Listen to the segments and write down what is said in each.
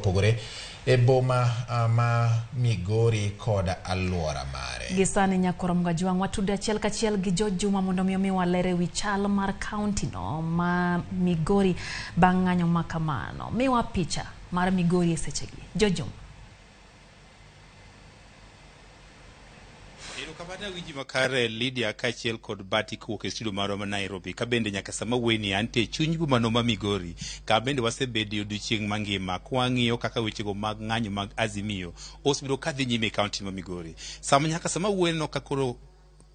opogore e boma ma Migori kod alwora mare. Gi sani Nyakoro Mgajwang' watude achiel kachiel gi George Juma mondo mi omiwa ler ewi chal mar kaunti no ma Migori bang' ng'anyo ma kamano. Miwa picha mar Migori e sechegi. George Juma. Erokamano awinji makare Lydia kaachiel kod Bati kowuok e studio marwa ma Nairobi. Ka bende nyaka sama wuoyeni antie e chuny bomano ma Migori, ka bende wasebede odiochieng' mangima kwang'iyo kaka wechego mag ng'anyo mag Azimio osebedo kadhi nyime e kaunti ma Migori. Sama nyaka sama wuoyeno ka koro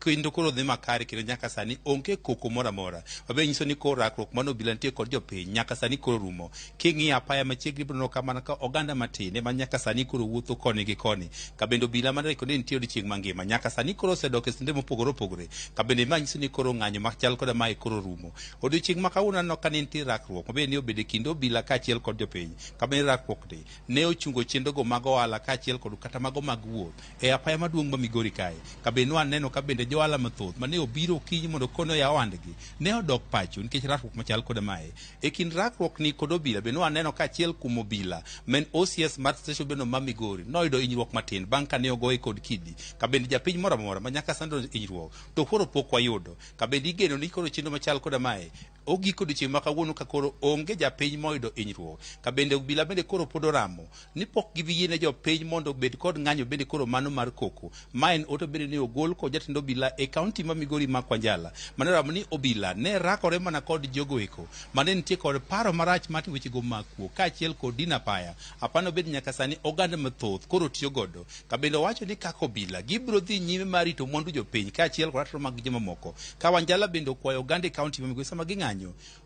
kendo koro dhi makare kendo nyaka sani onge koko moro amora mabe nyiso ni koro rakruok mano obila nitie kod jopiny nyaka sani koro rumo. King'iyo apaya machiegni ibiro neno ka mana ka oganda matin ema nyaka sani koro wuotho koni gi koni. Ka bende obila mane ne nitie odiochieng' mangima nyaka sani koro osedok e sende mopogore opogore. Ka bende ma nyiso ni koro ng'anyo machal koda mae koro rumo. Odiochieng' ma kawuono aneno ka ne nitie rakruok mabende ne obedo e kind obila kaachiel kod jopiny. Ka bende rakruok ni ne ochungo chenrogo mag ohala kaachiel kod kata mago mag wuoth e apaya maduong' ma Migori kae. Ka bende nwaneno ka bende jo ohala mathoth mane obiro okinyi mondo kone oyaw ohandgi ne odok pacho nikech rakruok machal koda mae. E kind rakruok ni kod obila bende nwaneno ka achiel kuom obila ma en OCS mar station bende ma Migori noyudo hinyruok matin bang' kane ogoye kod kidi. Ka bende japiny moro amora ma nyaka sani oyudo hinyruok to koro pok wayudo. Ka bende igeno ni koro chenro machal koda mae ogik odiochieng' ma kawuono ka koro onge japiny moyudo hinyruok. Ka bende obila bende koro pod oramo ni pok gibi yiene jopiny mondo obed kod ng'anyo bende koro mano mar koko. Ma en ote bende ne ogol kod jatend obila e kaunti ma Migori Mark Wanjala mane oramo ni obila ne rakore mana kod jogo eko mane nitie kod paro marach mar wechego mag kuo kaachiel kod dino apaya. Apano bende nyaka sani oganda mathoth koro tiyo godo. Ka bende owacho ni kaka obila gibiro dhi nyime mar rito mwandu jopiny kaachiel kod ratiro mag jomamoko. Ka Wanjala bende okwayo oganda e kaunti ma Migori sama ging'anyo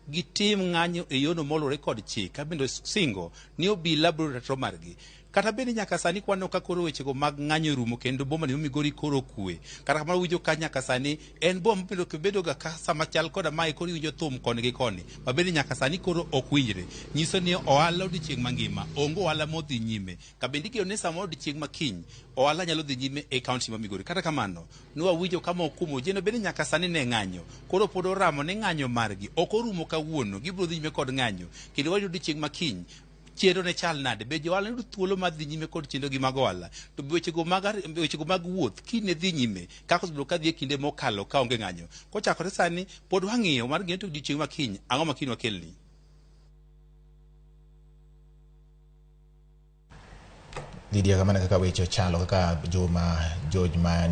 gitim ng'anyo e yono moluwore kod chik. Ka bende singo ni obila biro rito ratiro margi. Kata bende nyaka sani kwaneno ka koro wechego mag ng'anyo rumo kendo boma ni Migori koro kwe. Kata kamano winjo ka nyaka sani en boma mabende bedo ga ka sama chal koda mae koro iwinjo thum koni gi koni. Ma bende nyaka sani koro ok winjre. Nyiso ni ohala odiochieng' mangima onge ohala modhi nyime. Ka bende igeno ni samoro odiochieng' ma kiny ohala nyalo dhi nyime e kaunti ma Migori. Kata kamano nwawinjo ka moko kuom ojende bende nyaka sani ne ng'anyo. Koro pod oramo ni ng'anyo margi ok orumo kawuono, gibiro dhi nyime kod ng'anyo. Kendo wayudo odiochieng' ma kiny chenro ne chal nade? Be johala yudo thuolo mar dhi nyime kod chenro gi mag ohala? To be wechego mag wuoth kiny ne dhi nyime kaka osebedo ka dhi e kinde mokalo ka onge ng'anyo? Kochakore sani pod wang'iyo mar ng'iyo to odiochieng' ma kiny ang'o ma kiny wakelni? Lydia, kamano kaka weche ochalo kaka Juma George ma